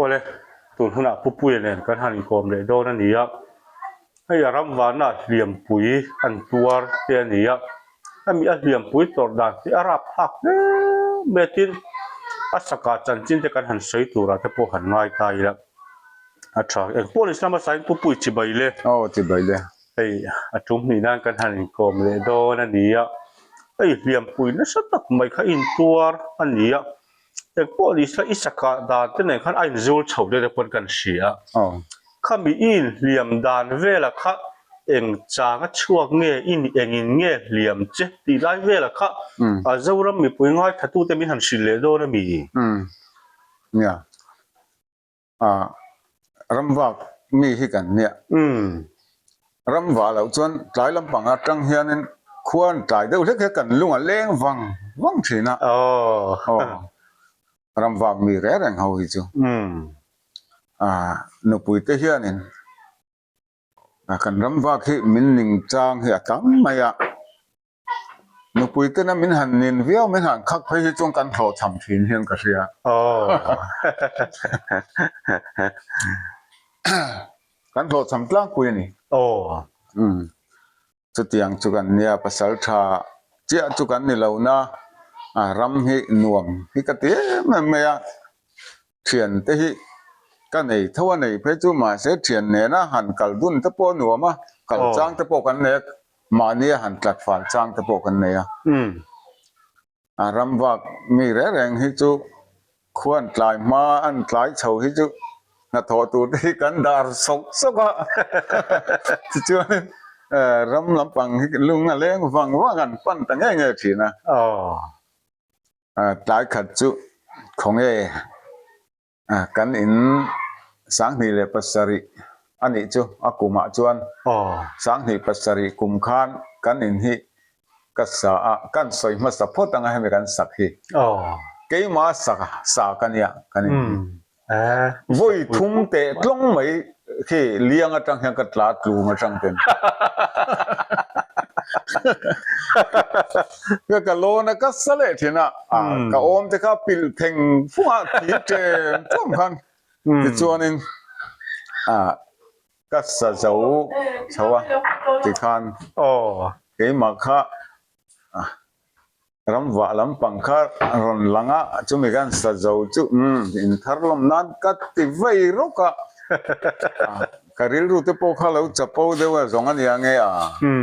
Awle, tun hunah Pu Puia nen kan han inkawm leh dawn a ni a, hei a ram vana hliampui an tuar te a ni a, hemi a hliampui tawrh dan hi a rap thlak hle mai a tin a saka chanchin te kan han sawi turah te pawh han ngai ta ila a tha. Engpawh ni se hmasa in Pu Puia chibai le. Aw chibai le. Hei a tum hnih nan kan han inkawm leh dawn a ni a, hei hliampui nasa tak mai kha intuar a ni a. Engpawh ni se i saka dan te nen khan a inzul chho deuh deuh pawn kan hria. Khami i inhliam dan velah kha eng chang a chhuak nge i ni engin nge hliam che tih lai velah kha a Zoram mipui ngaithlatute min han hrilh leh dawn a mi? Nia. A ramvak mi hi kan nia. Ramvah loh chuan tlai lampang atang hianin khua an tlai deuh hlek hlek kan lung a leng vang vang thin a. Aw ramvak mi reng reng ho hi chu. A nupui te hianin kan ramvak hi min ning chang hi a tam mai a. Nupui tena min han nin viau min han khak phei hi chuan kan hlawhchham thin hian ka hria. Kan hlawhchham tlangpui a ni. Chutiang chu kan nia pasal tha chiah chu kan ni lo na a ram hi nuam hi ka ti em em mai a. Thian te hi ka nei tho a nei phei chu mahse thian nena han kal dun te pawh a nuam a, kal chang te pawh kan nei a. Mahnia han tlat fal chang te pawh kan nei a. A ram vak mi reng reng hi chu khua an tlai hma an tlai chho hi chu hnathawh tur te hi kan dar sawk sawk a. Tichuan ram lampang hi lung a leng vang vang an pan ta nge nge thin a. Tlai khat chu khawnge Kan in 2007 a nih chu a kumah chuan 2007 kum khan kan in hi ka sa a, kan sawi hmasa phawt anga hemi kan sak hi. Keimah sak sa ka nia kan in hi. Vawi thum teh tlawng mai khi liang atang hian ka tla tlum atang ten. Ka ka lawn a ka sa leh thin a, ka awm te kha pilh theng fung a thi ṭem ṭum khan tichuanin ka sa zo chho a tikhan keimah kha Ramvah lampang kha rawn lang a, chumi khan sa zo chu umm in thar lawm nan ka ti vei rawk a, ka rilru te pawh kha lo chapo deuh a zawng a nia nge a,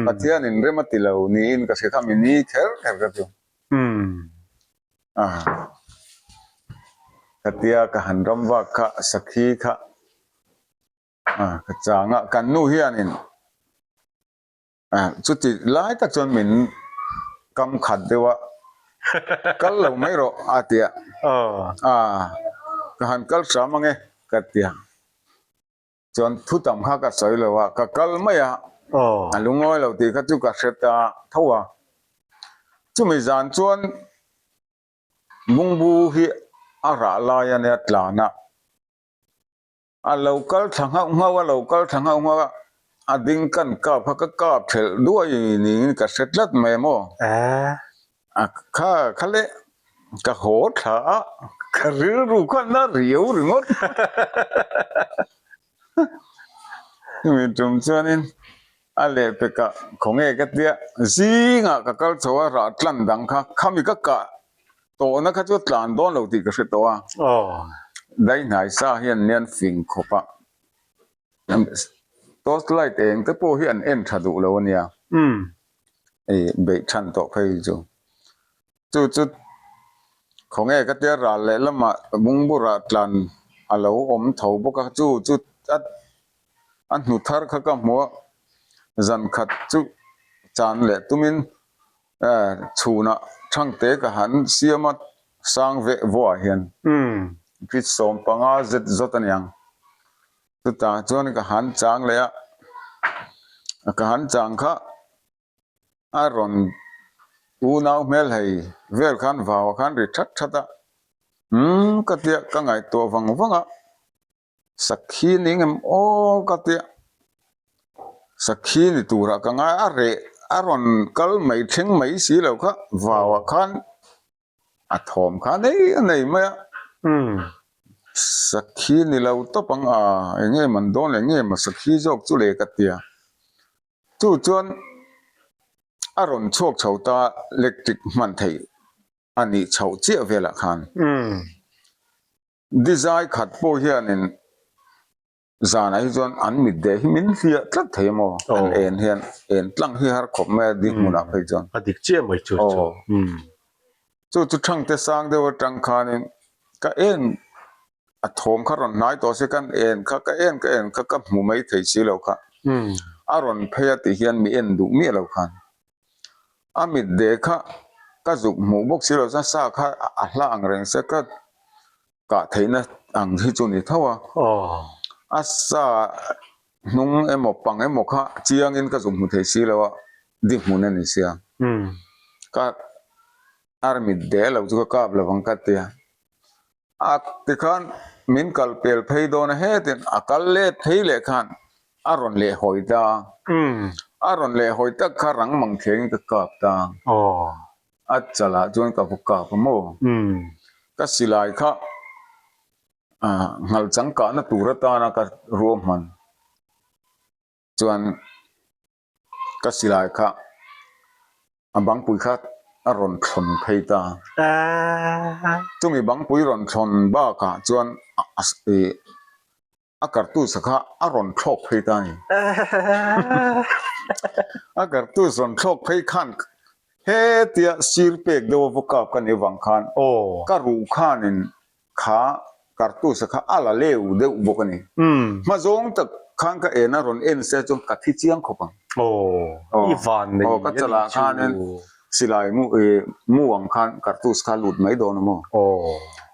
Pathian in rem a ti lo niin ka hria kha mi ni kher kher ka chu a, khatia ka han ramvak kha sakhi kha ka chang a, kan nu hianin. Chuti lai tak chuan min kam khat deuh a, kal lo mai rawh a ti a, ka han kal hram ange ka ti a, chuan thu tam kha ka sawi lo a, ka kal mai a, a lungawi lo tih kha chu ka hre ta tho a, chumi zan chuan bungbu hi a rah lai a nia tlan a. A lo kal thla nghauh nghauh a, lo kal thla nghauh nghauh a, a ding kan kap kha ka kap thelh duai niin ka hre tlat mai a maw? A kha kha le ka haw thla a, ka rilru kha na riau ringawt. Chumi tum chuanin a lehpekah khawnge ka tia zingah ka kal chho a, rah tlan dang kha khami ka kah Tawhna kha chu a tlan dawn lo tih ka hre tawh a, daihnai sa hian nian fing khawp a, torch light eng te pawh hi an en tha duh lo a nia, hei beih than tawh phei hi chu. Chu chu khawnge ka tia ral leh lamah bungbura tlan a lo awm tho bawk a, chu chu a a hnu thar kha ka hmu a, zan khat chu chan leh tumin Chhunah Thangte ka han siam a, sang veh vuah hian feet 15 zet zawt a niang. Chutah chuan ka han chang leh a, ka han chang kha a rawn unau hmel hei vel khan vau ah khan ri that that a, umm ka tia ka ngaihtuah vang vang a. Sakhi ni ngem aw ka tia sakhi ni turah ka ngai a reh a rawn kal mai thleng mai si lo kha vauah khan a thawm kha nei a nei mai a. Sakhi ni lo tawp ang a, eng nge man dawn leh nge maw sakhi zawk chu le ka tia. Chu chuan a rawn chhuak chho ta electric hman theih a nih chhoh chiah velah khan. Dizai khat pawh hianin Zanah hi chuan an mit deh hi min hliah tlat thei maw? An en hian en tlang hi har khawp mai a di hmunah phei chuan. A dik chiah mai chu chu. Chu chu Thangte sang deuh atang khanin ka en a thawm kha rawn hnai tawh se kan en kha ka en ka en kha ka hmu mai thei si lo kha. A rawn phei a tih hian mi en duh miah lo khan. A mit deh kha ka zuk hmuh bawk si lo chuan sa kha a hla ang reng se ka Kah theihna ang hi chu ni tho a, a sa hnung emaw pang emaw kha chiangin ka zuk hmu thei si lo a, di hmun a ni sia. Ka armit deh lo chu ka kap lo ang ka ti a, a tikhan min kal pel phei dawn a hetin a kal let phei leh khan a rawn leh hawi ta a, a rawn leh hawi tak kha rang mang thlengin ka kap ta a. A chalah chuan ka va kap a maw? Ka silai kha nghal changkahna tur atana ka ruahman chuan ka silai kha a bangpui kha a rawn thlawn phei ta. Chumi bangpui rawn thlawn bakah chuan A kartus kha a rawn thlawk phei ta a ni. A kartus rawn thlawk phei khan hetia sir pek deuh a va kap ka nih avang khan ka ruh khanin kha kartus kha a la leu deuh bawk a ni. Hma zawng tak khan ka en a rawn en se chuan ka thi chiang khawp ang. Aw, ka chalah khanin silai mu ih mu ang khan kartus kha a lut mai dawn a maw?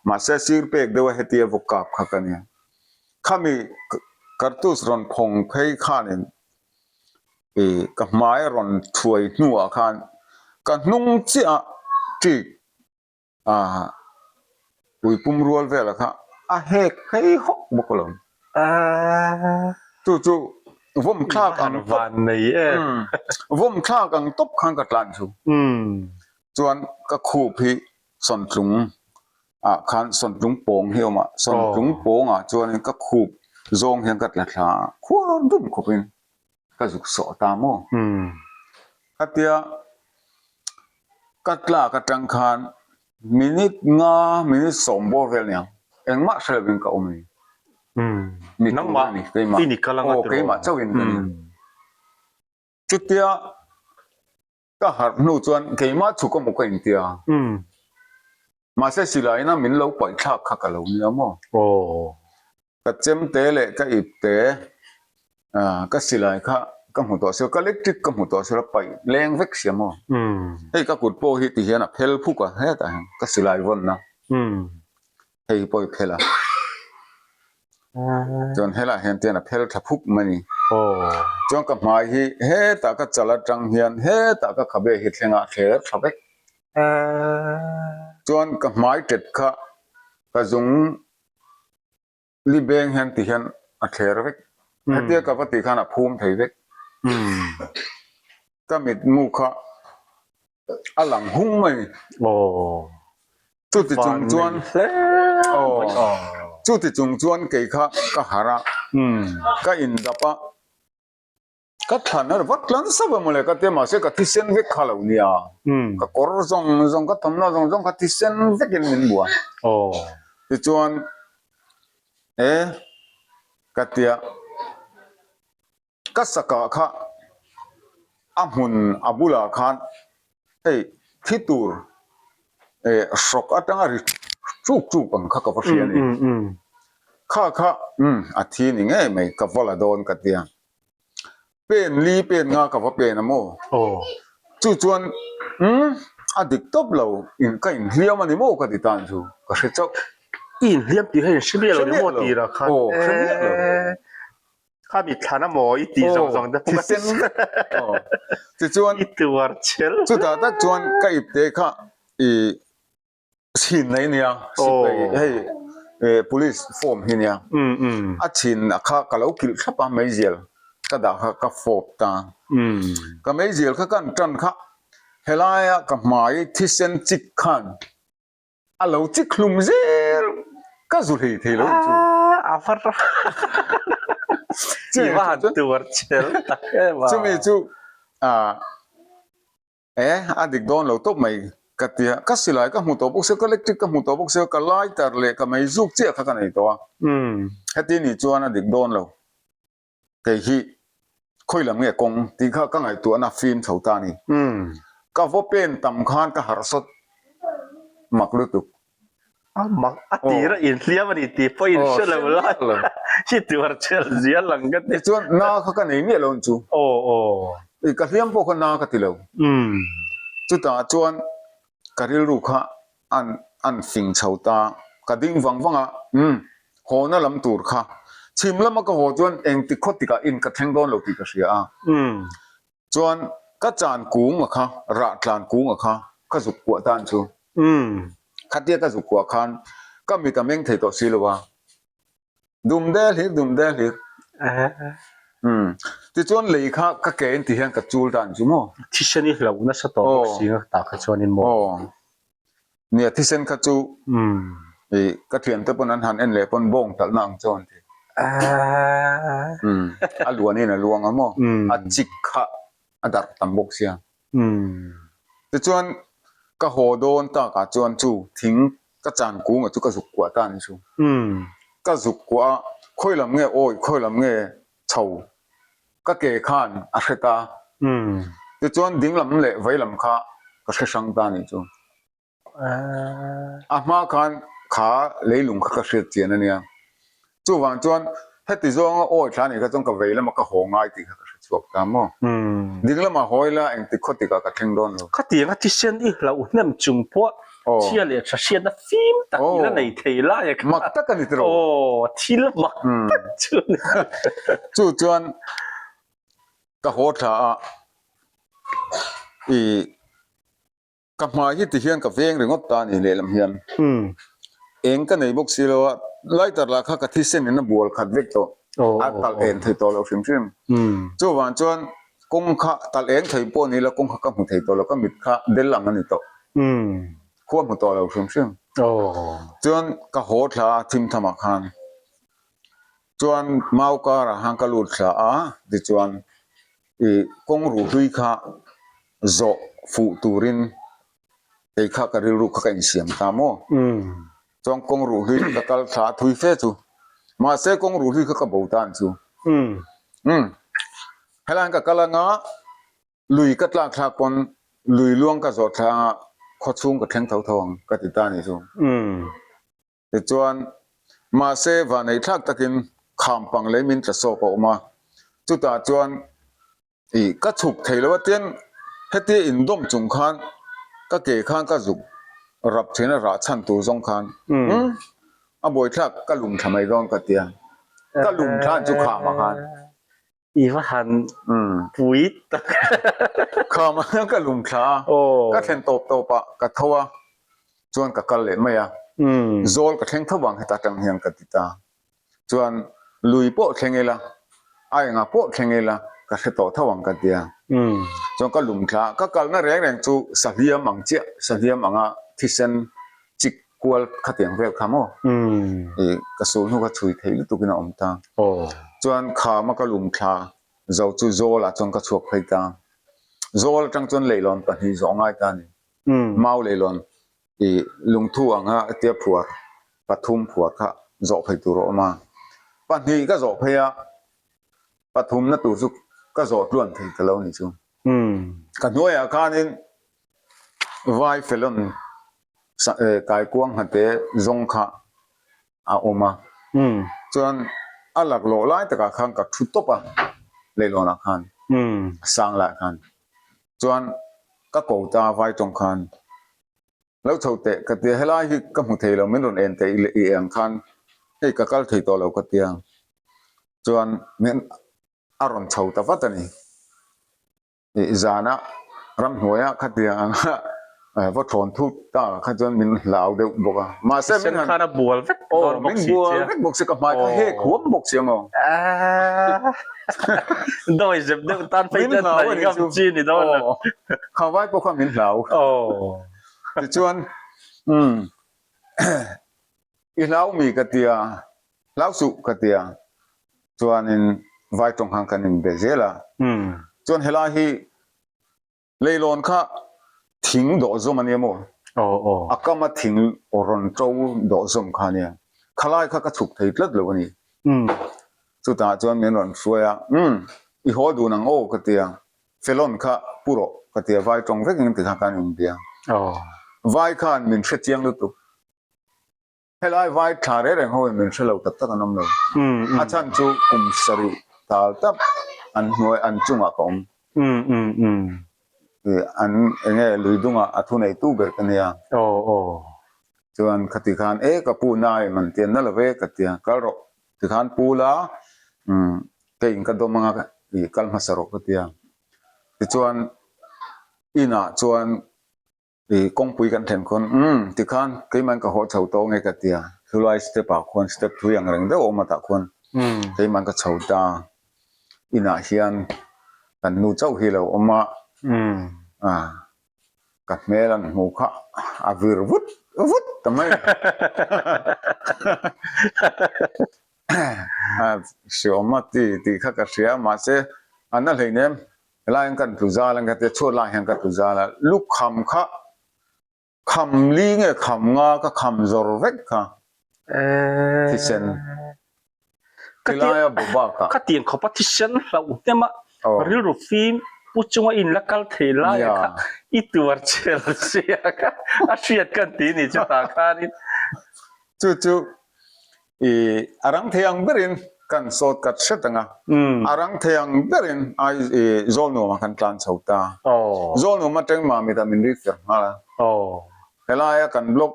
Mahse sir pek deuh a hetia va kap kha ka nia. Khami kartus rawn phawng phei khanin ih ka hmai a rawn thuai hnuah khan ka hnung chiah a ṭik ah ui pum rual velah kha a hek phei hawk bawk alawm. Chu chu vawm thlak ang tawp vawm thlak ang tawp khan ka tlan chu. Chuan ka khup hi sawntlung ah khan sawntlung pawng hi a awm a, sawntlung pawng ah chuanin ka khup zawng hian ka tla thla a, khuar dum khawpin ka zuk sawh ta maw? Khatia ka tlak atang khan minute nga minute sawm bawr vel aniang engmah hre lovin ka awm a ni. Mi tur a ni keimah aw keimah chauhin ka ni. Chutia Ka harh hnu chuan keimah chhuk emaw ka intia. Mahse silaiin a min lo paih thlak kha ka lo nia maw? Ka chemte leh ka ipte ka silai kha ka hmu tawh sia, ka electric ka hmu tawh sia la paih leng vek sia maw? Hei ka kut pawh hi ti hian a phel phuk a hetah hian ka silai vawnna. Hei hi pawh i phel a. Chuan helaiah hian tian a phel tha phuk mai a ni. Chuan ka hmai hi hetah ka chal atang hian hetah ka khabe hi thleng a thler tha vek. Chuan ka hmai tet kha ka zung li beng hian ti hian a thler vek. Hetia ka va tih khan a phum thei vek. Ka mitmu kha a lang hung mai. Aw. Chuti chung chuan aw chuti chung chuan kei kha ka harh a, ka indap a, ka thlan a vat tlan sap a mawle ka tia mahse ka thisen vek kha lo nia, ka kawr zawng zawng ka thawmhnaw zawng zawng kha thisen vekin min buai. Tichuan e ka tia. Ka sakah kha a hmun a bulah khan hei thi tur eh hrawk atanga ri ṭuk ṭuk ang kha ka va hria a ni. Kha kha umm a thi ni ngei mai ka va la dawn ka tia. Pen li pen nga ka va pen a maw? Chu chuan umm a dik tawp lo in ka inhliam a ni maw ka ti tan chu ka hre chauh. I inhliam tih kha in hre miah lo ni maw tirah khan? Aw hre miah lo. Kha mi thlan a maw i tih zawng zawng te pawh ka ti Tichuan i tuar chel. Chutah tak chuan ka ipte kha i chhin nei nia sipai hei police form hi nia a chhin a kha ka lo kilh thlap a meizial ka dah kha ka fawp ta ka meizial kha kan tan kha helaia ka hmai thisen chik khan a lo chik hlum zel. Ka zu hlei thei lo chu. A va ra. I va han tuar chel tak em a. Chumi chu a e a dik dawn lo tawp mai ka ti a. Ka silai ka hmu tawh bawk sia, ka electric ka hmu tawh bawk sia, ka lighter leh ka meizuk chiah kha ka nei tawh a. Heti ni chuan a dik dawn lo. Kei hi khawi lam nge kawng tih kha ka ngaihtuahna fim chho ta a ni. Ka vaw pen tam khan ka harh sawt mak lutuk. A mak a tir a inhliam a ni tih pawh in hre lo lai hi tuar chel zia lang ka ti. Tichuan na kha ka nei miah lo ang chu. Aw aw. Ka hliam pawh kha na ka ti lo. Chutah chuan ka rilru kha an an fing chho ta. Ka ding vang vang a, umm, hawna lam tur kha. Chhim lama ka haw chuan engti khaw tikah in ka thleng dawn lo tih ka hria a. Chuan ka chan kung a kha, rah tlan kung a kha, ka zuk kuah tan chu. Khatia ka zuk kuah khan ka mit a meng thei tawh si lo a. Dum de hlir, dum de hlir. Umm, tichuan lei kha ka ke in ti hian ka chul dan chu maw? Thisen i hlauh nasa tawh bawk si nga tah kha chuanin maw? Aw, nia thisen kha chu i ka thiante pawn an han en leh pawn bawng talhna ang chu an ti. Umm, a luanin a luang a maw? A chik kha a darh tam bawk sia. Tichuan ka haw dawn takah chuan chu thing ka chan kung a chu ka zuk kuah ta a ni chu. Ka zuk kuah a, khawi lam nge awi, khawi lam nge chho ka ke khan a hre ta. Tichuan ding lam leh vei lam kha ka hre hrang ta a ni chu. A hma khan kha leilung kha ka hriat chian a nia. Chuvang chuan heti zawnga awi thla nih kha chuan ka vei lama ka haw ngai tih kha ka hre chhuak ta maw. Ding lamah haw ila engtik khaw tikah ka thleng dawn lo. Khatianga thisen i hlauh hnem chung pawh chhia leh tha hriatna fim tak i la nei thei lai a kha. Mak tak a ni tiraw? Aw, thil mak tak chu a ni. Chu chuan ka haw thla a, i. Ka hmai hi ti hian ka veng ringawt ta a ni lehlam hian. Eng ka nei bawk si lo a, lighter lah kha ka thisen in a bual khat vek tawh, a talh eng thei tawh lo hrim hrim. Chuvang chuan kawng kha talh eng thei pawh ni la kawng kha ka hmu thei tawh lo, ka mit kha del ang a ni tawh, khua hmu tawh lo hrim hrim. Chuan ka haw thla a thim tham ah khan chuan mau kar ah khan ka lut thla a, tichuan I kawng ruh hlui kha zawh fuh turin kei kha ka rilru kha ka insiam ta maw? Chuan kawng ruh hlui ka kal thla a thui fe chu. Mahse kawng ruh hlui kha ka bo tan chu. Umm. Helaiin ka kal anga lui ka tlak thlak pawn lui luang ka zawh thla anga khawchhung ka thleng tho tho ang ka ti ta ni chu. Tichuan, mahse vaneihthlak takin kham pang lei min tla sawk a awm a, chutah chuan ih ka chhuk thei lo a, tin hetia indawm chung khan ka ke khan ka zuk rap thin a, rah chhan tur zawng khan umm a buaithlak ka lum thla mai dawn ka tia, ka lum thlan chu kham ah khan. I va han pui tak. Kham ah hian ka lum thla a, ka thlen tawp tawp ah ka tho a, chuan ka kal leh mai a, zawl ka thleng tho vang heta tang hian ka ti ta. Chuan lui pawh thleng ila, a engah pawh thleng ila ka hre tawh tho ang ka ti a. Chuan ka lum thla a, ka kalna reng reng chu sahliam ang chiah, sahliam anga thisen chik kual khatiang vel kha maw? I ka sul hnu kha chhui thei lutuk in a awm ta. Chuan kham a ka lum thla zo chu zawl ah chuan ka chhuak phei ta. Zawl atang chuan leihlawn pahnih zawh ngai ta a ni. Mau leihlawn i lungthu anga tia phuar pathum phuar kha zawh phei tur a awm a. Pahnih ka zawh phei a, pathumna tur chu ka zawh tluan thei ta lo ni chu. Ka hnuaiah khanin Vai felon kaikuang hnate zawng kha a awm a, chuan a laklawh lai takah khan ka thu tawp a, leihlawnah khan, a sang laiah khan, chuan ka ko ta vai tawng khan lo chho teh ka tia, helai hi ka hmu thei lo, min rawn en teh i ang khan hei ka kal thei tawh lo ka tia, chuan min a rawn chho ta vat a ni. Ih zana ramhnuaia khatiang anga vaw thawn thut ta kha chuan min hlau deuh bawk a. Mahse min han khan a bual vek dawn bawk si min bual vek bawk si ka hmai kha hek huam bawk si ang aw. Dawi zep deuh tan phei chuan hnaih ngam chi ni dawn lo. Kha vai pawh kha min hlau. Tichuan umm. I hlau mi ka tia, hlau suh ka tia. Chuanin vai tawng khan kan inbe zel a. Chuan helai hi Leilawn kha thing dawh zawm a nia maw? A kama thing rawn to dawh zawm kha a nia. Khalai kha ka chhuk thei tlat lo a ni. Chutah chuan min rawn hruai a, Umm, i haw dun ang aw ka ti a. Felon kha pu rawh ka ti a, vai tawng vekin tikhan kan inbia. Vai khan min hre chiang lutuk. Helai vai thla reng reng ho in min hre lo tak tak an awm lo. A chhan chu kum sarih tal tak an hnuai an chungah ka awm. An enge lui dungah a thu nei tu ber ka nia. Chuan khati khan e ka pu nai man tian na lo ve ka tia kal rawh tikhan pu la keiin ka dawm anga i kal hmasa rawh ka tia. Tichuan inah chuan I kawngpui kan thlen khawn, umm, tikhan keimah'n ka haw chho tawh nge ka tia, chulai step ah khuan step thui ang reng deuh a awm a tah khuan keimah'n ka chho ta, inah hian kan nu chauh hi lo awm a, ah, ka hmel an hmuh kha a vir vut vut ta mai a, hriawm a ti tih kha ka hria mahse a na hleinem. Helai hian kan tlu zal ang ka tia, chhuat lai hian ka tlu zal a, lukham kha kham li nge kham nga ka kham zawr vek kha thisen tilaia bu bakah. Khatiang khawpa thisen hlauh hnem a, rilru fim pu chunga in la kal thei laia kha i tuar chel sia kha a hriat kan ti ni chutah khanin. Chu chu I a rang thei ang berin kan sawt kat hret ang a, a rang thei ang berin ai i Zawlnuam ah kan tlan chho ta. Zawlnuam atang Mamit ah min rik fer nghal a. Helaia kan blog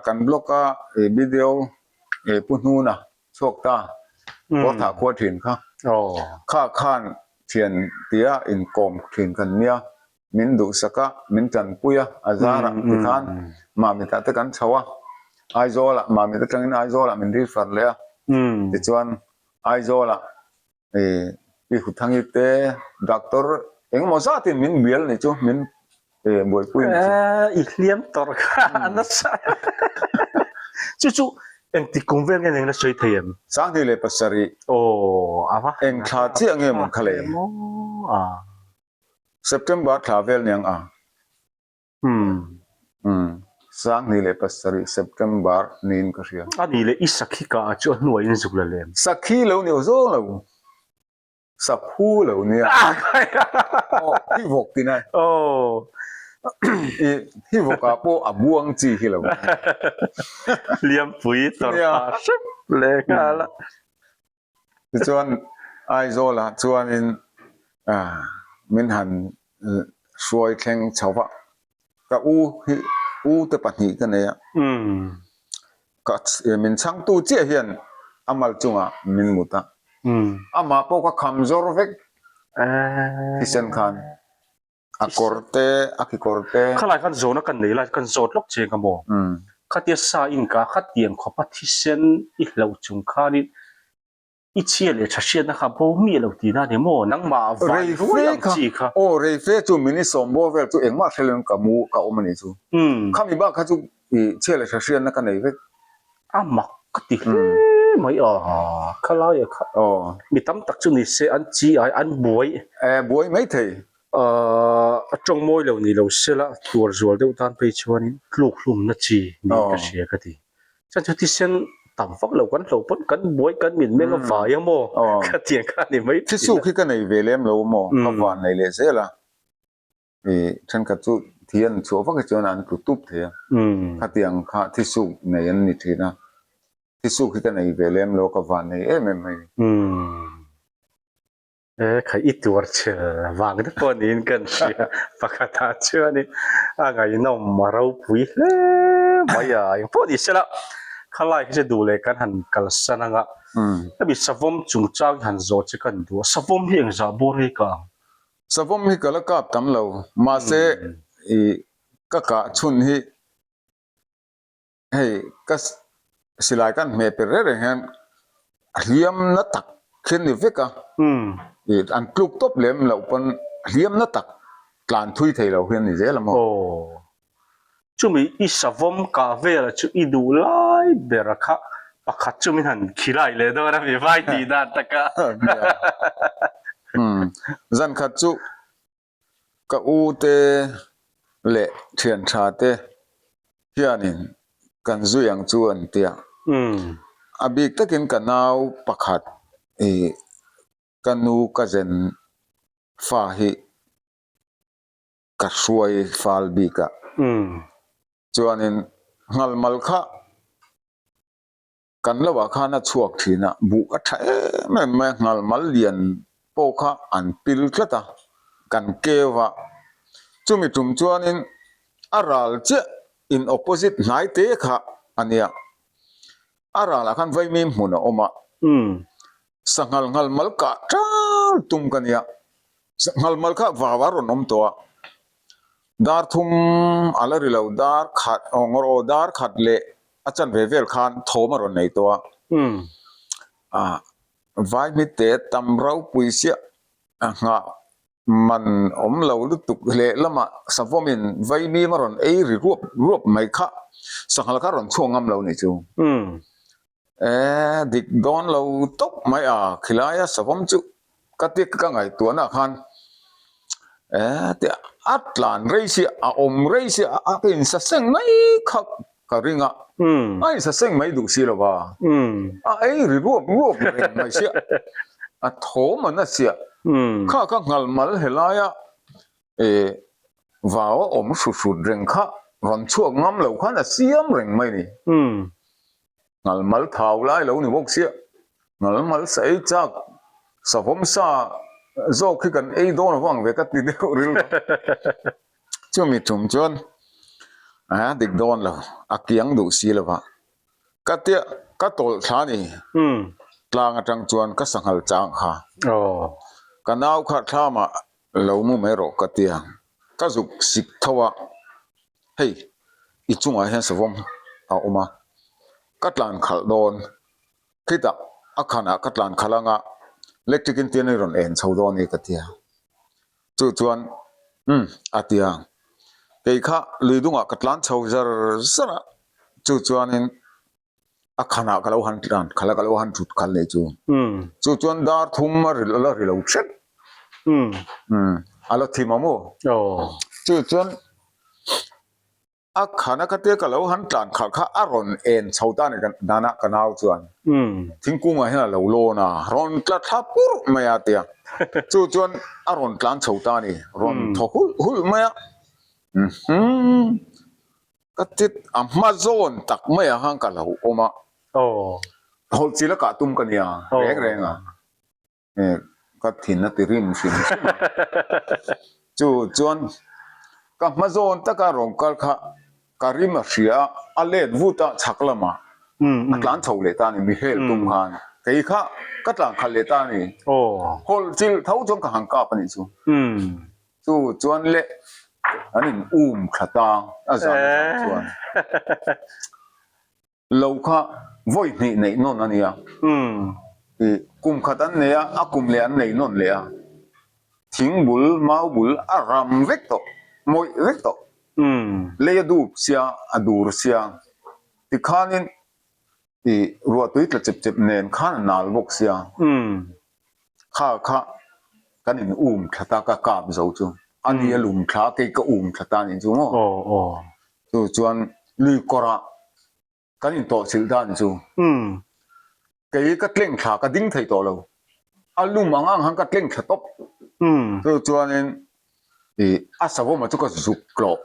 kan blog a i video i pu hnuna chhuak ta Kawrthah khua thin kha. Kha khan thian tia inkawm thin kan nia. Min duhsak a, min tanpui a, a zarah tikhan Mamit ah te kan chho a, Aizawl ah Mamit atangin Aizawl ah min refer leh a, tichuan Aizawl ah Pi Huthangi te doctor engemaw zatin min bial ni chu min buaipui ni chu. I hliam tawrh kha a nasa chu chu engtik kum vel nge eng la sawi thei em? 2007 Aw a va eng thla chiah nge maw kha le? September thla vel niang a. Umm. Umm. 2007 September niin ka hria. A nih leh i sakhi kah ah chu a hnuaiin in zuk la lem. Sakhi lo ni aw zawng lo. Sakhu lo nia. Aw hi vawk tin a. Aw. I hi vawk ah pawh a buang chi hi lo nia. Liampui tawrh phah hrep leh nghal a. Tichuan Aizawlah chuanin min han hruai thleng chho va, ka u hi u te pahnih ka nei a, ka min chhangtu chiah hian a mal chungah min mut a, amah pawh ka kham zawr vek thisen khan. A kawr te, a kekawr te. Khalai khan zawhna kan nei lai kan zawt lawk che nga maw? Khatia sa inka khatiang khawpa thisen i hlauh chung khanin i chhia leh tha hriatna kha bo miah lo tihna a ni maw? Nangmah a vai ruai ang chi kha. Aw reife chu mini sawmbaw vel chu engmah hre loin ka mu ka awm a nih chu. Khami bak kha chu i chhia leh tha hriatna ka nei vek. A mak ka ti hle mai a, khalaia kha mi tam tak chu ni se an chi ai an buai. E buai mai thei. A tawng mawi lo ni lo sela tuar zual deuh tan phei chuanin tluk hlumna chi niin ka hria ka ti. Chuan chu thisen tam vak lo kan hlo pawn kan buai kan min meng a vai a maw ka tiang kha a ni mai thin a. Thisuk hi ka nei ve lem lo maw ka van nei leh zel a. I thenkhat chu thi an chhuah vak hi chuan an tlu tup thei a, khatiang kha thisuk nei an ni thin a, thisuk hi ka nei ve lem lo ka van nei em em mai. E kha i tuar chhel vang te pawh niin kan hria pakhatah chuanin a ngaihnawm a ropui hle mai a, engpawh ni sela khalai hi chu duh leh kan han kalsan anga hemi savawm chungchang hi han zawh che kan duh a, savawm hi engzah bawr hi ka ang? Savawm hi ka la kap tam lo, mahse i ka kah chhun hi hei ka silai kan hmeh per reng reng hian a hliam na tak khi a ni vek a, i an tluk tawp lem loh pawn hliam na tak tlan thui thei lo hi a ni zel a maw. Aw, chumi i savawm kah velah chu i duh lai. lai bera kha pakhat chu min han khilai leh dawn a mi vai tih dan taka. Umm zan khat chu ka u te leh thian tha te hianin kan zui ang chu an tia. A bik takin ka nau pakhat ih ka nu ka zen fa hi ka hruai fal bik a. Chuanin nghalmal kha kan lo ah khan a chhuak thin a, buh a tha em em mai a, nghalmal lian pawh kha an pil tlat a, kan keu a. Chumi tum chuanin a ral chiah in opposite hnai te kha a nia. A ralah khan vaimim hmun a awm a, sanghal nghalmal kah ṭal tum ka nia. Nghalmal kha vau a rawn awm tawh a, dar thum a la ri lo, dar khat aw ngawr aw dar khat leh a chanve vel khan thawm a rawn nei tawh a. Ah vaimite tam ropui siah a nghah man awm lo lutuk lehlamah savawmin vaimim a rawn ei ri ruap ruap mai kha sanghal kha a rawn chhuak ngam lo nih chu. E dik dawn lo tawp mai a khilaia savawm chu ka ti ka ngaihtuahna khan e ti a tlan rei si a awm rei si a ka insa seng mai kha ka ring a a insa seng mai duh si lo va a ei ri ruap ruap reng mai sia a thawm an a siah kha ka nghal mal helaia e vau a awm hrut hrut reng kha rawn chhuak ngam lo khan a siam reng mai ni. Ngalmal thau lai lo ni bawk sia, ngalmal sa ei chak savawm sa zawk hi kan ei dawn avang ve ka ti deuh rilru. Chumi tum chuan a dik dawn lo, a kiang duh si lo va. Ka tia ka tawlh thla ni, tlang atang chuan ka sanghal chang kha. Ka nau kha thlamah lo mu mai rawh ka tia, ka zuk sik tho a. Hei, i chungah hian savawm a awm a, ka tlan khalh dawn. Khitah a khanah ka tlan khalh anga electric in tian i rawn en chho dawn ni ka ti a. Chu chuan, Umm, a ti a. Kei kha lui dungah ka tlan chho zar zar a, chu chuanin a khanah ka lo han tlan khalh a, ka lo han thut khalh leh chu. Chu chuan dar thum a ri la ri lo hrep. A la thim a maw? Chu chuan a khana ka tia ka lo han tlan khalh kha a rawn en chho ta ni dana ka nau chuan thingkungah hian a lo lawn a, rawn tla thla purh mai a tia. Chu chuan a rawn tlan chho ta ni, rawn thaw hulh hulh mai a. Ka tit a hma zawn tak mai ah khan ka lo awm a. Hawlh chi la kah tum ka nia reng reng a. Ka thin a ti rim hrim hrim a. Chu chuan ka hma zawn taka rawn kal kha ka rim a hria a, a let vut a chhak lamah a tlan chho leh ta a ni mi hel tum khan. Kei kha ka tlan khalh leh ta a ni. Hawlh chilh tho chuan ka han kap a nih chu. Chu chuan le an in um thla ta a zan a zan chuan lo kha vawi hnih neih nawn a nia i kum khat an nei a a kum leh an nei nawn leh a thing bul mau bul a ram vek tawh mawih vek tawh lei a dup sia a dur sia tikhanin i ruahtui tla chep chep nen khan a nal bawk sia. Kha kha kan in um thla ta ka kap zo chu a ni a lum thla kei ka um thla ta nih chu maw chu chuan lui kawrah kan in tawh chilh dan chu kei ka tleng thla ka ding thei tawh lo a lum ang ang khan ka tleng thla tawp chu chuanin ih a savawm ah chu ka zuk tlawh.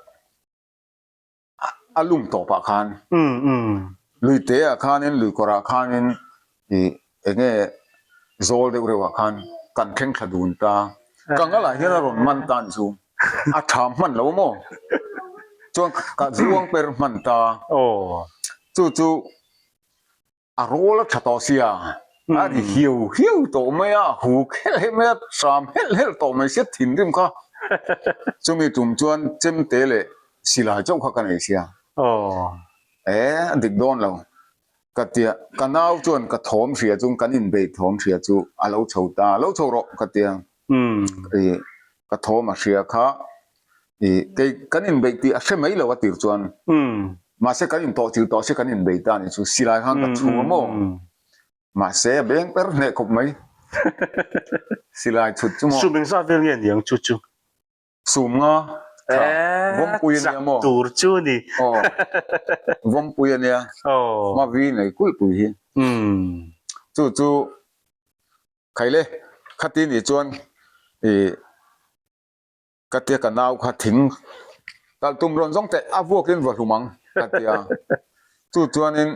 a lum tawpah khan lui te ah khanin lui kawrah khanin ih eng nge zawl deuh reuh ah khan kan thleng thla dun ta ka ngalah hian a rawn man ta ni chu a tham hman lo maw chuan ka zuang per hman ta chu chu. A rawl a tha tawh sia, a ri hiau hiau tawh mai a, a huk helh helh mai a, hram helh helh tawh mai sia thinrim kha. Chumi tum chuan chemte leh silai chauh kha ka nei sia. E, a dik dawn lo. Ka tia, ka nau chuan ka thawm hria chu, kan inbeih thawm hria chu a lo chho ta, lo chho rawh ka tia. I, ka thawm a hria kha, i, kei kan inbeih tih a hre mai lo a tir chuan. Mahse kan intawh chilh tawh si kan inbei ta ni chu silai khan ka chhung a maw? Mahse a beng per hneh khawp mai. Silai chhut chu maw? Sum engzat vel nge niang chu chu? Sum nga tha vawmpui a nia maw? Chak tur chu ni. Aw vawmpui a nia. Hmavi nei kulhpui hi. Chu chu khaile khati nih chuan ih Ka tia ka nau kha thing kal tum rawn zawng teh a vuakin va hlum ang ka tia. Chu chuanin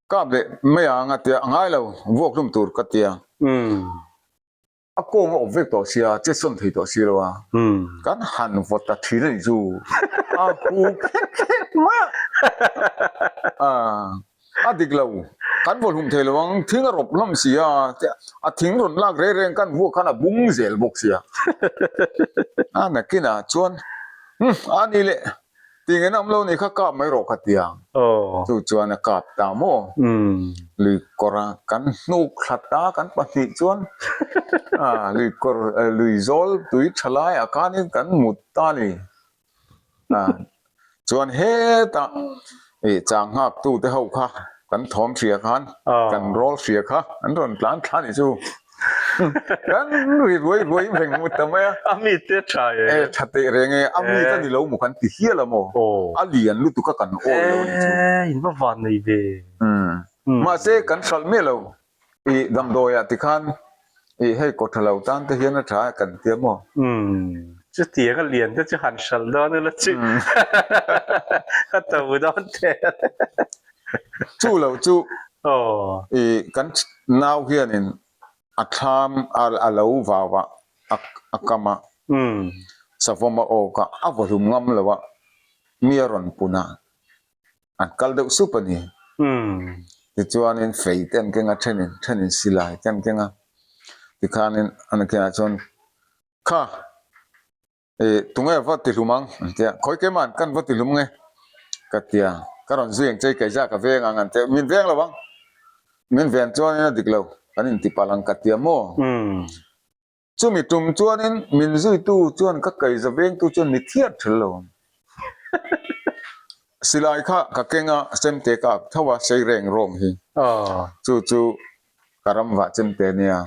kap leh mai ang a tia a ngai lo vuak hlum tur ka tia. A kawng a awp vek tawh sia che sawn thei tawh si lo a. Kan han vaw ta thin a nih chu a hu khek khek mai a. A dik lo, kan vaw hlum thei lo ang, thing a rawp hlawm si a, a thing rawn lak reng reng kan vuak khan a bung zel bawk sia. A nakinah chuan, Umm, a ni leh, ti ngen awm lo ni kha kap mai rawh ka ti ang. Chu chuan a kap ta maw? Lui kawr a kan hnuk thla ta kan pahnih chuan lui kawr, lui zawl tui tha laiah khanin kan mut ta a ni. Chuan hetah ih chang nghak tu te ho kha kan thawm hria khan kan rawl hria kha an rawn tlan thla nih chu kan ri ruai ruai reng mu ta mai a. A mi te tha e. E tha teh reng e a mi ka ni lo maw kan ti hial a maw a lian lutuk a kan awi lo nih chu. E in va van nei ve. Mahse kan hralh miah lo. I damdawiah tikhan i hei kaw tha lo tan te hian a tha e kan tia maw? Umm, chutiang a lian te chu han hralh dawn ula chu a to dawn teh. Chu lo chu i kan nau hianin a thlam a lo vau a, a kam a, savawm a awk a, a vaw hlum ngam lo a, mi a rawn pun a. An kal deuh sup a ni. Tichuanin fei te an keng a, thenin thenin silai te an keng a. Tikhanin an kengah chuan, Kha, ih tunge va ti hlum ang? an ti a. Khawi kema'n kan va ti hlum nge? ka ti a. Ka rawn zui ang che i keiza ka veng ang an ti a. Min veng lo ang. Min ven chuanin a dik lo. Kan inti palh ang ka ti a maw? Chumi tum chuanin min zuitu chuan ka kaiza vengtu chuan mi thiat ṭhel lo ang. Silai kha ka keng a, chemte ka ak tho a, sei reng rawng hi. Chu chu ka ram vah chemte nia.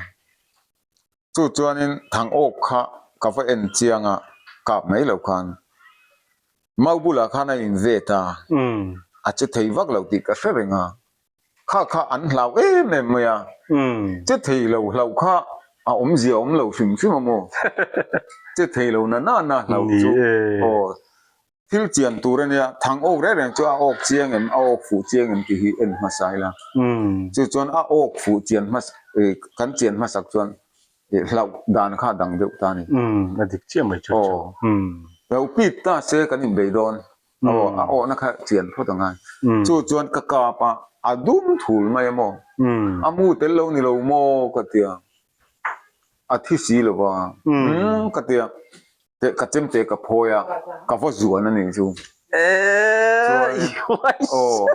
Chu chuanin thang awk kha ka va en chiang a, kap mai lo khan. Mau bulah khan a invet a, a che thei vak lo tih ka hre reng a. Kha kha an hlau em em mai a, che thei lo hlauh kha a awmzia awm lo hrim hrim a maw? Che thei lo na na na hlauh chu aw thil chian tur a nia, thang awk reng reng chu a awk chiang em, a awk fuh chiang em tih hi en hmasa ila. Chu chuan a awk fuh chian hmasa kan chian hmasak chuan hlauh dan kha a dang deuh ta a ni. A dik chiah mai chu chu. Lo pit ta se kan inbei dawn. Aw, a awhna kha chian phawt a ngai. Chu chuan ka kap a, a dum thul mai a maw? A mu tel lo ni lo maw ka ti a, a thi si lo va, umm ka ti a, teh ka chemte ka phawi a, ka va zuan a nih chu. Chuan aw,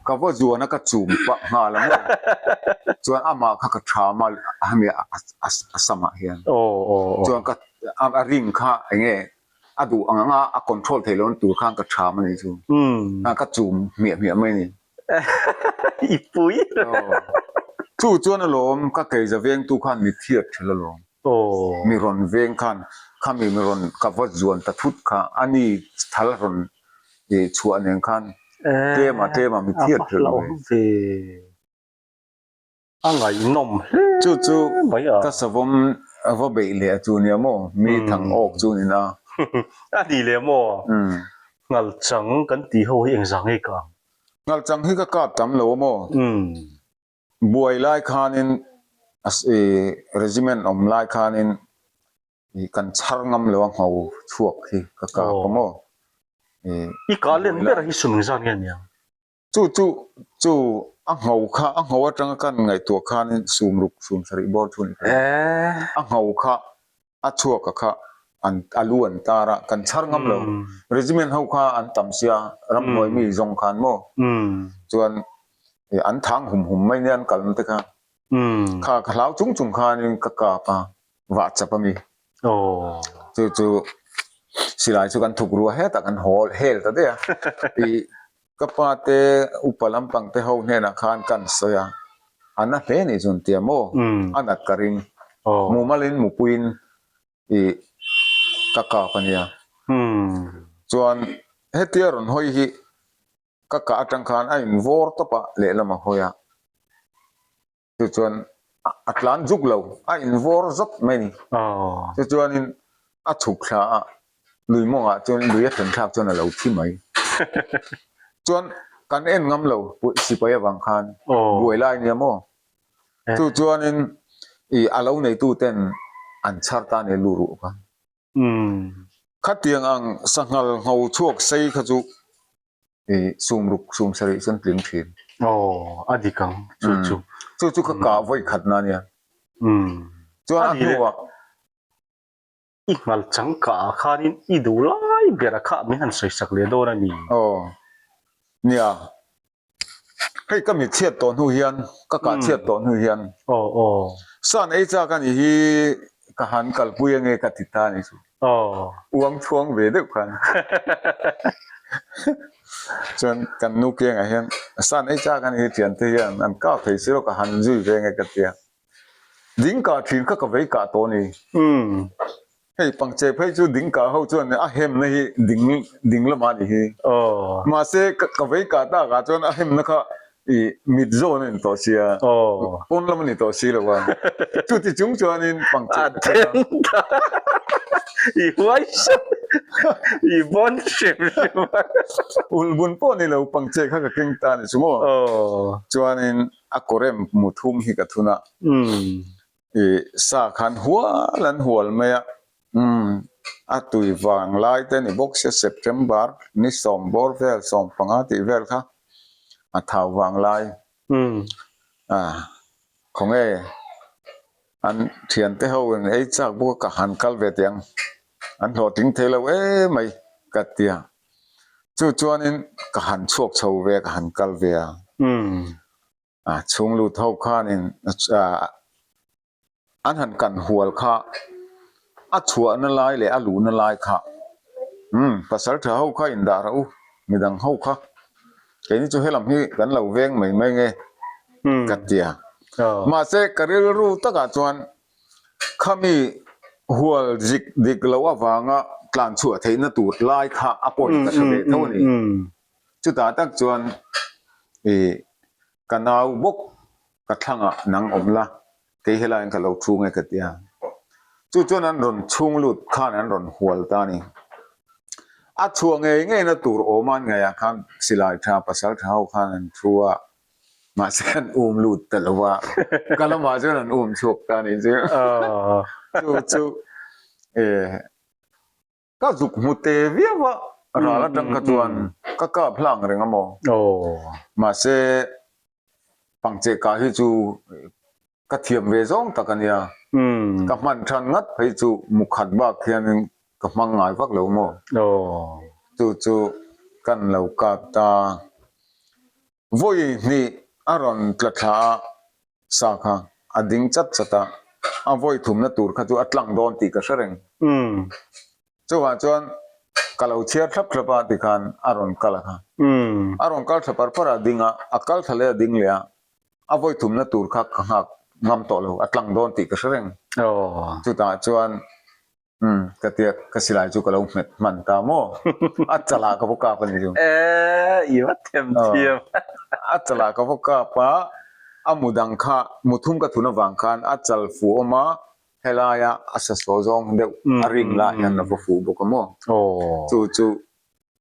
ka va zuan a ka chum pah nghal a maw? Chuan amah kha ka tham a, hemi a samah hian. Chuan ka a ring kha eng nge A duh ang anga a control theih lohna tur khan ka tham a nih chu. Ka chum hmiah hmiah mai a ni. I pui. Chu chuan alawm ka keiza vengtu khan mi thiat ṭhelh alawm. Mi rawn veng khan khami mi rawn ka va zuan ta thut kha a ni thal rawn chhuah nen khan tlema tlema mi thiat ṭhelh mai. A ngaihnawm hle Chu chu mai a. ka savawm a va beih leh a chu nia maw? Mi thang awk chu ni na. A ni leh maw? Ngalchang kan tih ho hi engzah nge ka ang? Ngalchang hi ka kap tam lo a maw? Buai lai khanin regiment awm lai khanin kan chhar ngam lo a ngho chhuak hi ka kap a maw? I kah len ber hi sum engzah nge aniang? Chu chu chu a ngho kha a ngho atanga kan ngaihtuah khanin sumruk sum sarih bawr chu a ni kha. A ngho kha a chhuak a kha an a lu an tar a kan chhar ngam lo. Regiment ho kha an tam sia ramhnuai mi zawng khan maw chuan an thang hum hum mai nia an kalna te kha. Kha ka hlau chung chung khanin ka kap a vah chap a mi. Chu chu silai chu kan thuk rua hetah kan hawl hel ta daih a. Ka pa te upa lampang te ho hnenah khan kan sawi a, a na hle nih chu an ti a maw? A nat ka ring. Mumalin mupuiin i ka kap a nia. Chuan hetia rawn hawi hi ka kah atang khan a invawr tawp a lehlam a hawi a. Chu chuan a tlan zuk lo, a invawr zawt mai ni. Chu chuanin a chhuk thla a, lui mawngah chuan lui a thlen thlak chuan a lo thi mai. Chuan kan en ngam lo sipai avang khan buai lai nia maw. Chu chuanin i a lo neitu ten an chhar ta nia lu ruh kha. Khatiang ang sanghal ngho chhuak sei kha chu I sum ruk sum sarih chuan tling thin. Aw, a dik ang chu chu. Chu chu ka kah vawi khat na nia. Chuan a hnuah. I ngal chang kah ah khanin i duh lai ber a khah min han sawi sak leh dawn a ni. Aw, nia. Hei ka mit chhiat tawh hnu hian, ka kah chhiat tawh hnu hian. Aw, aw. San ei chak a nih hi ka han kalpui ange ka ti ta a ni chu. Aw. Uang chhuang ve deuh khan. Chuan kan nu kiangah hian san ei chak a ni hi thiante hian an kap thei si lo ka han zui ve nge ka tia. Ding kah thin kha ka vei kah tawh a ni. Hei pangche phei chu ding kah ho chuan a hemna hi ding ding lamah a ni hi. Mahse ka vei kah takah chuan a hemna kha I mit zawn a ni tawh sia, pawn lam a ni tawh si lo a, chuti chung chuanin pangcheh ka keng a. I huai hrep, i bawn hrep hrep a. Ulhbun pawh ni lo pangcheh kha ka keng ta a ni chu maw. Chuanin a kawrem mu thum hi ka thun a, I sa khan hual an hual mai a, umm a tui vang lai te ni bawk sia September ni sawm bawr vel 15 tih vel kha a thau vang lai a khawnge an thiante ho in ei chak bawk a ka han kal ve teh ang an hlawhtling thei lo emai ka ti a chu chuanin ka han chhuak chho ve a ka han kal ve a. A chhung lut ho khanin an han kan hual kha a chhuahna lai leh a luhna lai kha umm pasal tha ho kha indah rawh u midang ho kha keini chu helam hi kan lo veng mai mai nge ka tia mahse ka rilru takah chuan khami hual zik dik loh avanga tlan chhuah theihna tur lai kha a point ka hre ve tho a ni. Chutah tak chuan i ka nau bawk ka thlangah nang awm la, kei helaiin ka lo thu nge ka ti a. Chu chuan an rawn chhung lut khan an rawn hual ta a ni. A chhuah ngei ngeina tur awm an ngaihah khan silai tha pasal tha ho khan an thu a, mahse an um lut ta lo a, ka lamah chuan an um chhuak ta a ni chu. Chu chu e Ka zuk hmu te viau a, ral atang kha chuan ka kap hlang reng a maw? Mahse, pangcheh kah hi chu ka thiam ve zawng tak a nia. Ka hman than ngat phei chu mukhat bak hianin ka hmang ngai vak lo maw? Chu chu kan lo kap ta. Vawi hnih a rawn tla thla a, sa kha a ding chat chat a, a vawi thumna tur kha chu a tlang dawn tih ka hre reng. Chuvang chuan ka lo chhiar thlap thlap a tikhan a rawn kal a kha. A rawn kal thla par par a ding a, a kal thla leh a ding leh a, a vawi thumna tur kha ka nghak ngam tawh lo, a tlang dawn tih ka hre reng. Chutah chuan Umm, ka tia ka silai chu ka lo hmet hman ta maw? A chalah ka va kap a ni chu. Eee, i va them thiam. A chalah ka va kap a, a mu dang kha, mu thum ka thun avang khan a chal fuh awm a, helaia a sa saw zawng deuh a ring lah hian a va fuh bawk a maw? Chu chu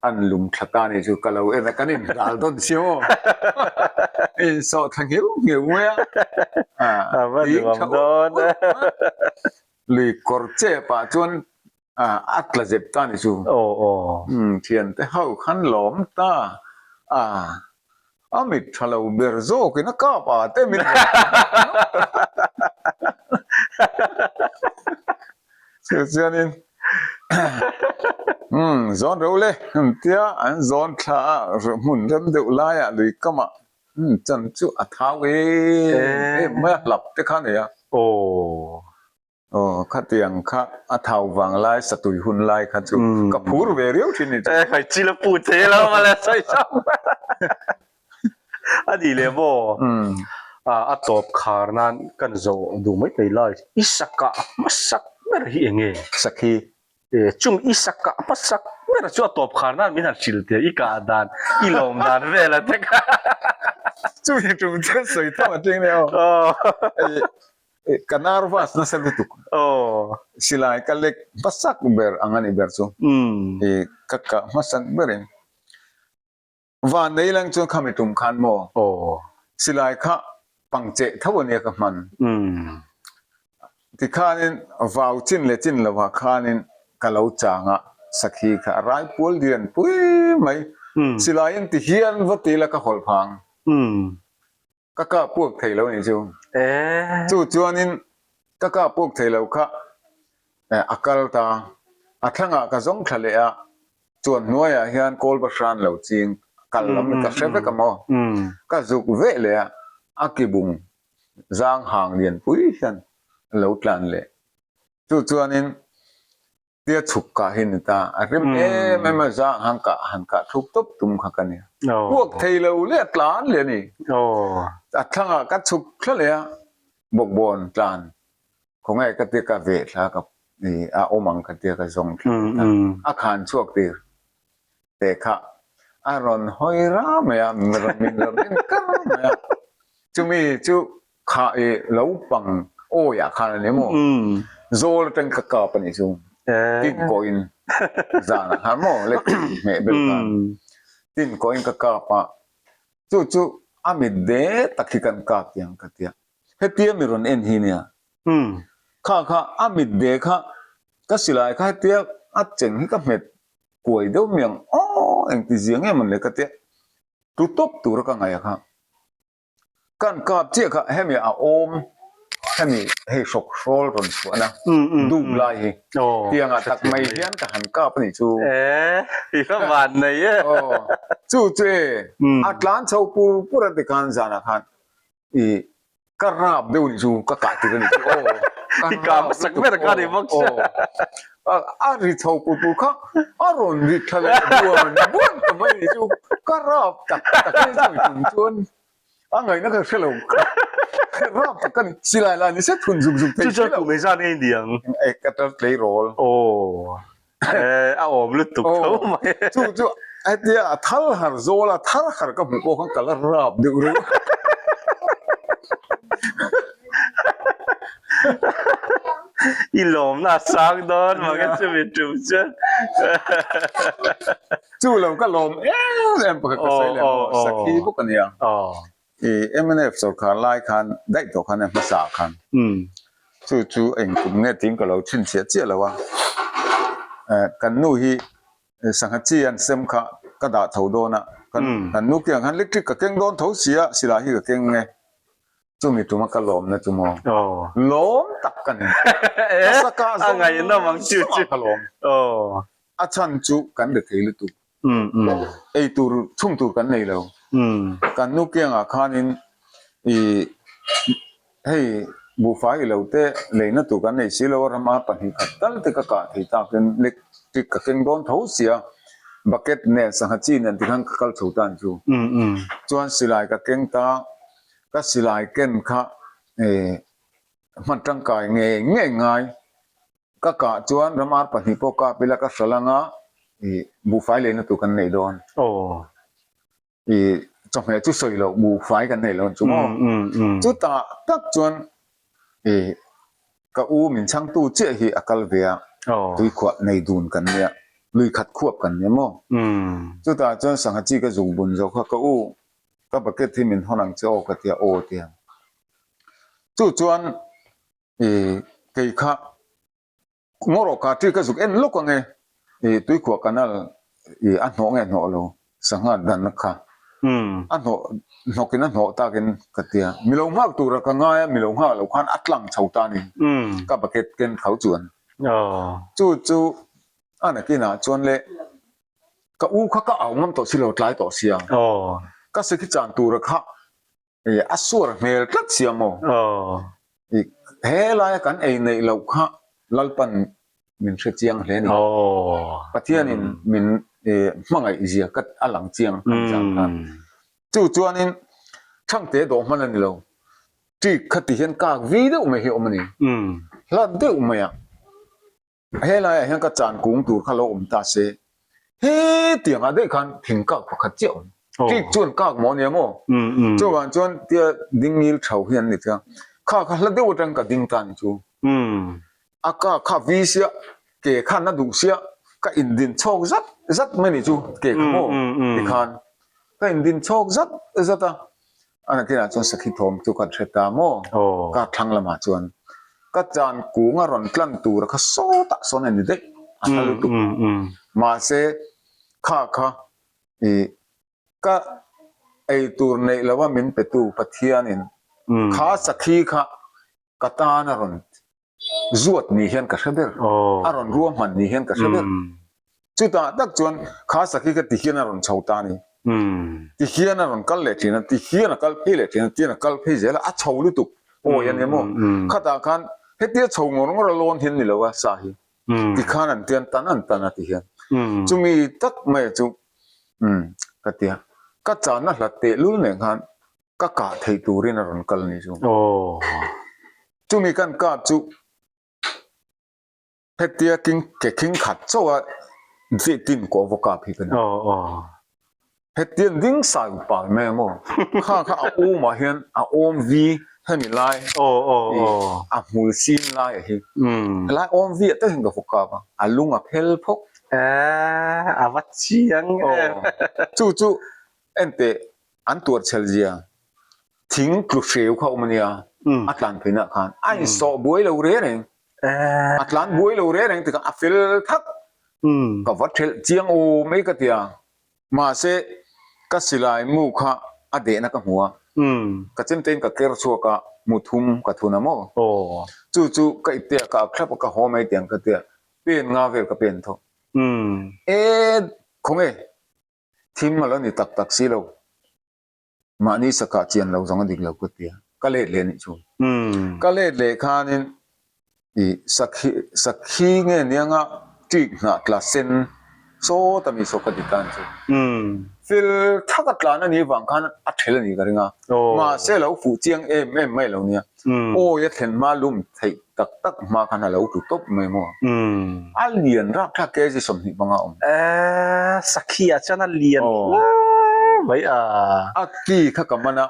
An lum thla ta nih chu ka lo en a, kan inhral dawn si maw? Insawh thla ngheuh ngheuh mai a, A va nuam dawn. Lui kawr chep ah chuan a tla zep ta nih chu. Aw aw. Thiante ho khan lawm ta a, a mit tha lo ber zawkin a kap a te min rawn ti hnawk ta. Chu chuanin umm zawn reuh le an tia an zawn thla a hmun rem deuh laiah lui kamah umm chan chu a thau em em mai a hlap te kha a nei a. Aw. Aw khatiang kha a thau vang lai satui hun lai kha chu ka phur ve riau thin ni chu. Hei chil a pu thei lo mawle sawi sawi. A nih leh maw? A tawp khar nan kan zawh duh mai thei lai. I sakah hmasak ber hi eng nge? Sakhi. Chung i sakah hmasak ber chu a tawp khar nan min han hrilh teh i kah dan, i lawm dan vel a te kha. Chumi tum chuan sawi tham a tling leh aw. Ka nervous nasa lutuk. Silai ka lek hmasak ber ang a nih ber chu. Ka kah hmasak berin Van nei lang chuan khami tum khan maw? Silai kha pangcheh tho a nia ka hman. Tikhanin vau chin leh chin lovah khanin ka lo chang a, sakhi kha a rai pual dian pui mai. Silaiin ti hian va ti la ka hawlh phang. Ka kah puak thei lo nih chu. Chu chuanin ka kah puak thei lo kha a kal ta. A thlangah ka zawng thla leh a, chuan hnuaiah hian kawl va hran lo ching kal lam ka hre vek a maw. Ka zuk veh leh a, a kibung zang hang lian pui hian a lo tlan leh. Chu chuanin Tia chhuk kah hi ni ta. A rim em em a zang han kah han kah thluk tawp tum kha ka ni. Puak thei lo leh a tlan leh a ni. A thlangah ka chhuk thla leh a, bawkbawn tlan khawngaih ka tia ka veh thla ka a awm ang ka tia ka zawng thla leh ta. A khan chhuak tir teh kha a rawn hawi ra mai a, min rawn en kar mai a. Chumi chu Kha i lo pang awi ah khan a ni maw? Zawl atang ka kap a nih chu. Tin kawhin zan ah khan maw lek hmeh bel khan tin kawhin ka kap a, chu chu a mit de tak hi kan kap tiang ka tia. Hetia mi rawn en hi nia. Kha kha a mit de kha ka silai kha hetia a cheng hi ka hmet kuai deuh miang aw engti zia nge mawn le ka tia. Tu tawp tura ka ngaih a kha. Kan kap chiah kha hemi a awm hemi hei hrawk hrawl rawn chhuahna dum lai hi tiangah tak mai hian ka han kap a nih chu. E i va van nei e. Chu chu e a tlan chho pur pur a tikhan zanah khan i ka rap deuh a nih chu ka kah tir a nih chu aw. I kah hmasak ber kha a ni bawk sia. A ri chho pur pur kha a rawn ri tha leh buan buan ta mai a nih chu ka rap tak tak a ni chu tum chuan a ngaihna ka hre lo rap tak ka ni silai lah ni se thun zuk zuk thei chu chuan kum engzat nge i ni ang e ka tar tleirawl aw a awm lutuk tho mai chu chu hetia a thal har zawl a thar har ka hmuh pawh khan ka la rap deuh reuh. I lawmna a sang dawn mang e chumi tum chuan. Chu lo ka lawm em em pakhat ka sawi leh maw sakhi bawk a nia. I mnf sawrkar lai khan daih tawh khan a hmasa ah khan chu chu engkum nge tiin ka lo chhinchhiah chiah lo a. Kan nu hi sangha chi an sem kha ka dah tho dawn a, kan nu kiang khan electric ka keng dawn tho si a, silai hi ka keng nge. Chumi tuma ka lawmna chu maw? Lawm tak ka ni. Ka saka zawng zawngah ka lawm. A chhan chu kan be thei lutuk. Ei tur chhung tur kan nei lo. Kan nu kiangah khanin i hei buhfai i lo te leina tur kan nei si lo a, ram a 2 khat tal te ka kah thei takin electric ka keng dawn tho sia, bucket nen sangha chi nen tikhan ka kal chho tan chu. Chuan silai ka keng ta. Ka silai ken kha hman tangkai ngei ngei ngai. Ka kah chuan ram ar pahnih pawh kap ila ka hral anga buhfai leina tur kan nei dawn. Chawhmeh chu sawi loh buhfai kan nei lo chu maw. Chutah tak chuan ka u min chhangtu chiah hi a kal ve a, tuikhuah nei dun kan nia, lui khat khuap kan nia maw. Chutah chuan sangha chi ka zuk bun zawk kha ka u Ka bucket hi min hawn ang che aw ka ti a, aw ti ang. Chu chuan i kei kha ngaw ka ṭi ka zuk en lawk ang e, i tuikhuah canal i a hnawh nge hnawh lo sangha dan kha a hnawh hnawk in a hnawh takin ka ti a, mi lo nghak tura ka ngai a, mi lo nghak lo khan a tlang chho ta ni ka bucket ken tho chuan. Chu chu a nakinah chuan le Ka u kha ka au ngam tawh si lo, tlai tawh sia. Ka sikhi chan tura kha a suar hmel tlat sia maw. He laia kan ei neih loh kha Lalpan min hre chiang hle ni. Pathianin min hmangaih zia ka a lang chiang kan zan khan. Chu chuanin Thangte dawh hman a ni lo. Ṭik kha ti hian kak vi deuh mai hi a awm a ni. Hlat deuh mai a. Helaiah hian ka chan kung tur kha lo awm ta se. Hetiangah daih khan thing kak pakhat chiah a awm. Ṭik chuan kak maw nia maw? Chuvang chuan tia ding ngil ṭhau hi an ni thei a. Kha kha hla deuh atang ka ding ta ni chu. A ka kha vi sia, ke khan a duh sia, ka indin chhawk zat zat mai ni chu ke kha maw tikhan ka indin chhawk zat zat a. A nakinah chuan sakhi thawm chu kan hre ta maw? Ka thlang lamah chuan ka chan kung a rawn tlan tur a kha sawtah sawn a ni daih a hla lutuk. Mahse kha kha ih ka eitur neih lova min petu Pathianin kha sakhi kha ka tan a rawn zuat ni hian ka hre ber, a rawn ruahman ni hian ka hre ber. Chutah tak chuan kha sakhi kha ti hian a rawn chho ta a ni. Ti hian a rawn kal leh thin a, ti hian a kal phei leh thin a, ti hian a kal phei zel a, a chho lutuk awi a ni maw? Khatah khan hetia chho ngawr ngawr a lawn hian ni lo a sa hi, ti khan an tian tan an tan a ti hian. Chumi tak mai chu ka ti a, ka channa hlat tehlul nen khan ka kah theih turin a rawn kal ni chu. Chumi kan kap chu hetia king ke khing khat chauh a zeh tin kuah va kap hi ka ni. Hetia ding sai upa mai ang aw. Kha kha a awm ah hian a awm vi hemi lai a hmul sin lai ah hi. Helai awm vi ah tak hian ka va kap a, a lung a phel phawk. A va chiang em. Chu chu enteh An tuar chhel zia thing tlu hreu kha awm a nia, a tlan pheihnah khan a insawh buai lo reng reng, a tlan buai lo reng reng tikah a fel thak, ka va thelh chiang aw mai ka ti a, mahse ka silai mu kha a dehna ka hmu a, ka chemtein ka ker chhuak a, mu thum ka thun a maw, chu chu ka ipte ah ka ak thlap a, ka haw mai tiang ka ti a, pen nga vel ka pen thawk, e khawnge Thim a lo ni tak tak si lo. Mahni sakah chian lo zawng a dik lo ka ti a, ka let leh anih chu. Ka let leh khanin ih sakhi sakhi nge nianga ṭik hnah tla sen sawt a mi saw ka ti tan chu. Fel thak a tlan a nih vang khan a ṭhel a nih ka ring a, mahse a lo fuh chiang em em mai lo nia. Awi a thlen hma lum theih tak tak hma khan a lo tlu tawp mai maw? A lian rapthlak kg 20 panga awm. Eeh sakhi ah chuan a lian hle mai a. A ki kha ka man a,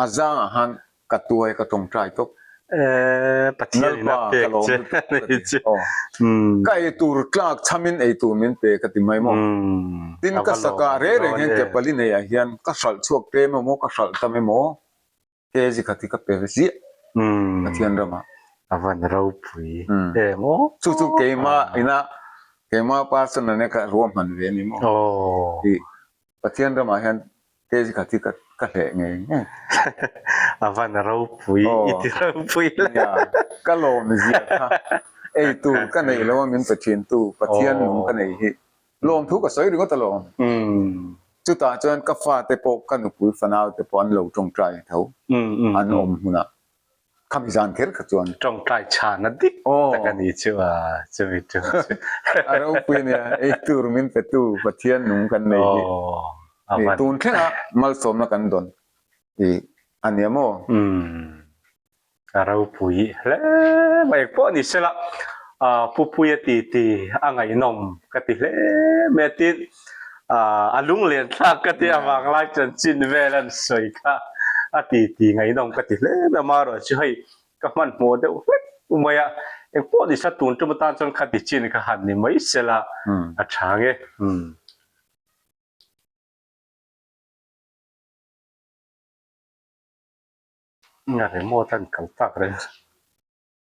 a zang ah khan ka tuai ka tawngtai tawp. Eeh Pathian in a pek che a ni chu. Ka eitur tlak chhamin eitur min pe ka ti mai maw? Tin ka saka reng reng hian kepali nei ah hian ka hralh chhuak tlem emaw ka hralh tam emaw Kg khat hi ka pe ve ziah Pathian ramah. A van ropui em aw. Chu chu keimah ina keimah person ane ka ruahman ve a ni maw. Tih Pathian ramah hian kg khat hi ka hleh ngei ngei. A van ropui i ti ropui hle. Nia ka lawm ziah kha eitur ka neih lo a min pe thin tu Pathian nung ka nei hi Lawmthu ka sawi ringawt alawm. Chutah chuan ka fate pawh ka nupui fanau te pawh an lo tawngtai tho an awm hmunah khami zan kher kha chuan. Tawngtai chhana dik tak a ni chu a chumi tum chu. A ropui nia ei tur min petu Pathian nung kan nei hi tun thlenga malsawmna kan dawn i a nia maw? A ropui hle mai pawh ni sela Pupuia ti ti a ngaihnawm ka ti hle mai a tin a lunglen thlak ka ti avang lai chanchin vel an sawi kha a ti ti ngaihnawm ka ti hle mai amaherawh chu hei ka hmanhmawh deuh hlek mai a engpawh ni sela tun tum atan chuan kha ti chin kha han ni mai sela a tha nge. Nga remote an kal tak reng.